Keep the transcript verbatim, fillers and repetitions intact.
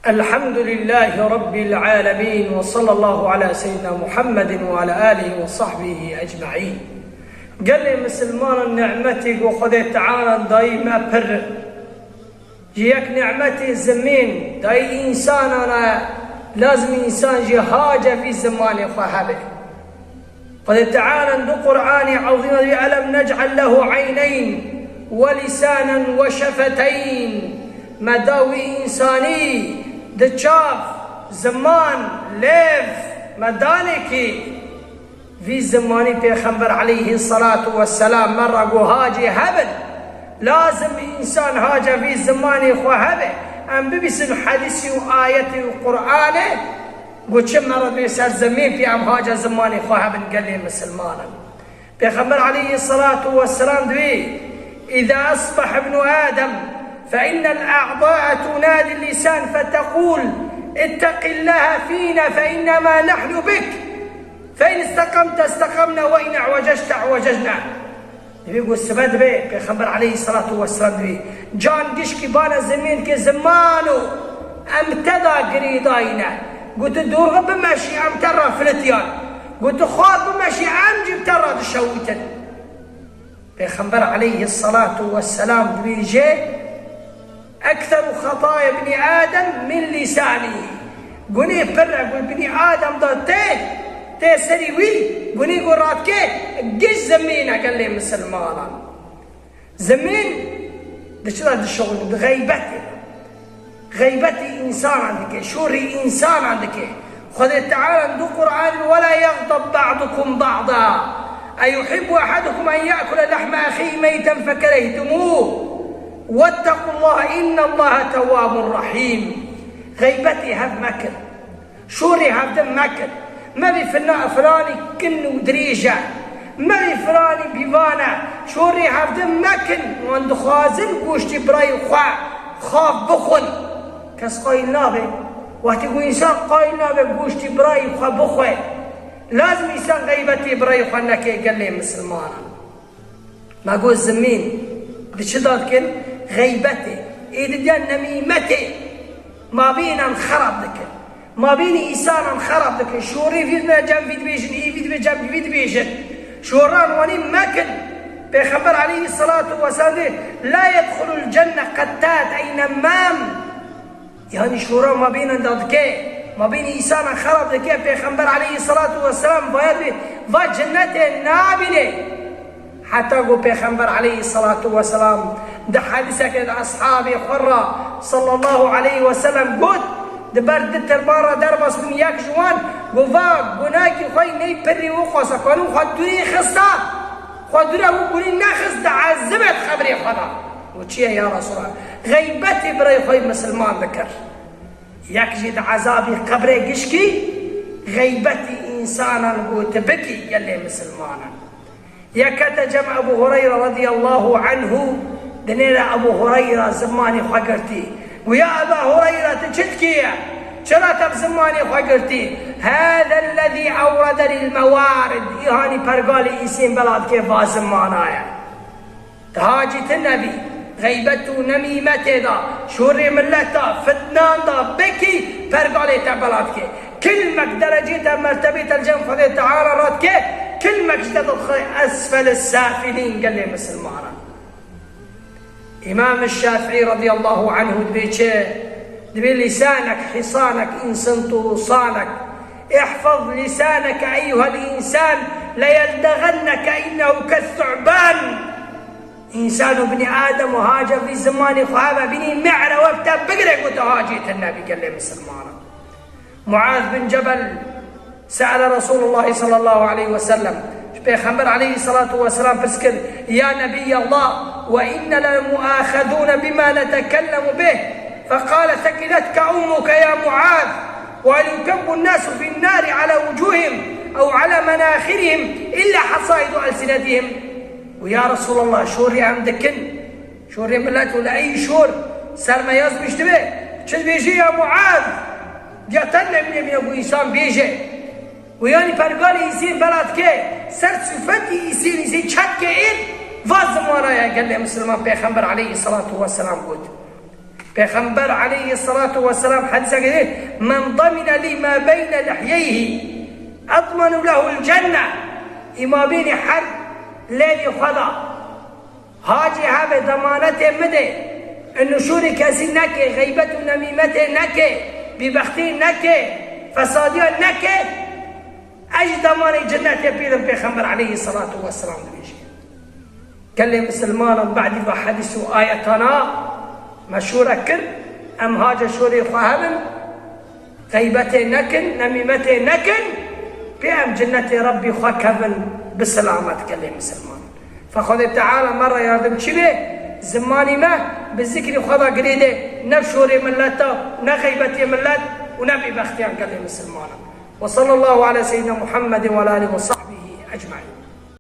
الحمد لله رب العالمين وصلى الله على سيدنا محمد وعلى آله وصحبه أجمعين. Gelê misilmanan nimetê ku Xwedê Teala dayî me pir in. Ji yek nimetê zimên dayî însanan e, lazim însan jî haca vî zimanê xwe hebe. Xwedê Teala di Qur'anê Ezîm de dibê, "Elem nec'el lehu eyneyn ve lisanen ve şefeteyn." Me da wî însanî di çav, ziman, lêv, me danekî. Vî zimanî Pêxember aleyhî selatu we selam me re got, hacê hebin. Lazim însan haca vî zimanê xwe hebe. Em bibîsin hedîsî û ayetê û Qur'anê. Got, çi me re dibê ser zimên pê em haca zimanê xwe hebin gelê misilmanan. Pêxember aleyhî selatu we selam dibê, "Îza esbeh ibnu Adem fe innel a'da'a tunadi lisan feteqûl, itteqillaha fîna fe innema nehnu bik. Fe in isteqamte isteqamna ve in i'wececte i'wececna." Dibê ku sibe dibe, Pêxember aleyhî selatu we selam dibê, can gişkî bane zimên ke zimano em te da girêdayîne. Got, tu dorxe bimeşî em te re filitiyan. Got, tu xwar bimeşî em jî bi te re dişewîtin. Pêxember aleyhî selatu we selam dibêje, "Ekseru xetaya bnî Adem min lîsanî." Gunê pir e, gun binî Adem de tê, tê serî wî, gunê gun radike giş zimîn e gelê misilmanan. Zimîn di çi de dişewin? Di xeybetê. Xeybetî însanan dike, şorî însanan dike. Xwedê Teala di Qur'an, "Wela yaghdab ba'dukum ba'da. Eyuhibbu ahadukum en ya'kule lahme ahihi meyten fekerehtumûh. Vettequllaha innallaha tewwabun rahîm." Xeybetê hev mekin. Şorê hevdin mekin. Mevî fina-, filanî kin û dirêj e. Mevî filanî bîvan e. Şorê hevdin mekin. Wan dixwazin goştî birayê xwe xav bixwin. Kes qayîl nabe. Wextê ku însan qayîl nabe goştî birayê xwe bixwe, lazim însan xeybetê birayê xwe neke gelê misilmanan. Me got zimîn, di çi de dikin? Xeybetê. Ê didiya nemîmetê. Mabînan xerab dikin. Mabînî însanan xerab dikin. Şorî vî dibe cem vî dibêjin, î vî dibe cem vî dibêjin. Şoran wanî mekin. Pêxember aleyhî selatu we selam dê, "La yedxulul cenne qettat ey nemmam." Yanî şora mabînan de dike, mabînî însanan xerab dike, Pêxember aleyhî selatu we selam vaya dibê, va cennetê nabîne. Heta ku Pêxember aleyhî selatu we selam di hedîseke de eshabê xwe re sallallahu aleyhi ve sellem got, di ber di tirban re derbas bûn, yek ji wan got, va gunahekî xwe yî ney pirî û qasa, ku xwe durî xista, xwe dûra wî gunî nexist, diezibê di qebrê xwe de. Got, çi ye ya Resulallah? Xeybetê birayê xwe yî misilman dikir. Yek jî di ezabî qebrê gişkî, xeybetî însanan got bikî gelê misilmanan. Yeke te cem Ebu Hureyre radiyallahu anhu, dinêre Ebu Hureyre zimanê xwe girtî. Got, ya Eba Hureyre, tu çi dikî ye? Çira te bi zimanê xwe girtî? Hâzellezî ewredenîl mewarid. Îhanî pergalê îsên bela dike va zimana ye. Ti hacî ti nebî, xeybet û nemîmetê de, şorê mileta, fitnan de bikî, pergalê te bela dike. Kilmek derecê te, mertebê te li cem Xwedê Teala radike, kilmek ji te dixe esfel safilîn gelê misilmanan. Îmam Şafîî radiyallahu anhu dibê çi? Dibê lîsanek hîsanek, însin tu lîsanek. Ihfaz lîsaneke eyyuhel însan, leyeldegenneke innehu kessu'ban. Însan û binî Adem û haca vî zimanê xwe hebe bînî me're we bi te bigire ku tu hacî tune bî gelê misilmanan. Muaz bin Cebel se'ele Resûlullahî sallallahu aleyhi ve sellem, ji Pêxember aleyhissalatu vesselam pirs kir, "Ya Nebiyallah, ve inne lemuahezûne bima netekellemu bih." Feqale, "Sekiletka ummuke ya Muaz, ve hel yukebbu nasu fin nari ala vucuhim ev ala menaxirihim illa hasaidu elsinetihim." Û ya Resûlallah, şorî em dikin. Şorê milet û li ey şor ser me yazmiş dibe. Çi dibêjî ya Muaz? Diya te nemîne bîne ku însan bêje. Û yanî pergalê îsê bela dike, ser sifetî îsê, îsê çetke êr, va zimana ya gelê misilman Pêxember aleyhissalatu vesselam got. Pêxember aleyhisselatu vesselam hedîseke dî, "Men damine lî ma beyne lihyeyhi, edmenu lehul cenne." Îmabînî her lêlî xwe da, hacî hebe demanetê min de, nuşûrî kesî neke, xeybet û nemîmetê neke, bîbextî neke, fesadiya neke, ez jî demanê cennetê pî dim, Pêxember aleyhisselatu vesselam dibêje. Gelê misilmanan, bedî va hedîs û ayetana me şûre kir, em hace şûrê xwe hebin, xeybetê nekin, nemîmetê nekin, pê em cinnetê Rebbî xwe kevin bi selamet, gelê misilmanan. Fe Xwedê Teala me re yardim çi bê, zimanî me bi zikrî xwe da girê de, ne şûrê millet da, ne xeybetê millet û ne bêbextiyan, gelê misilmanan. Ve sallallahu ala seyyidina Muhammedin ve ala alihi ve sahbihi ecmaîn.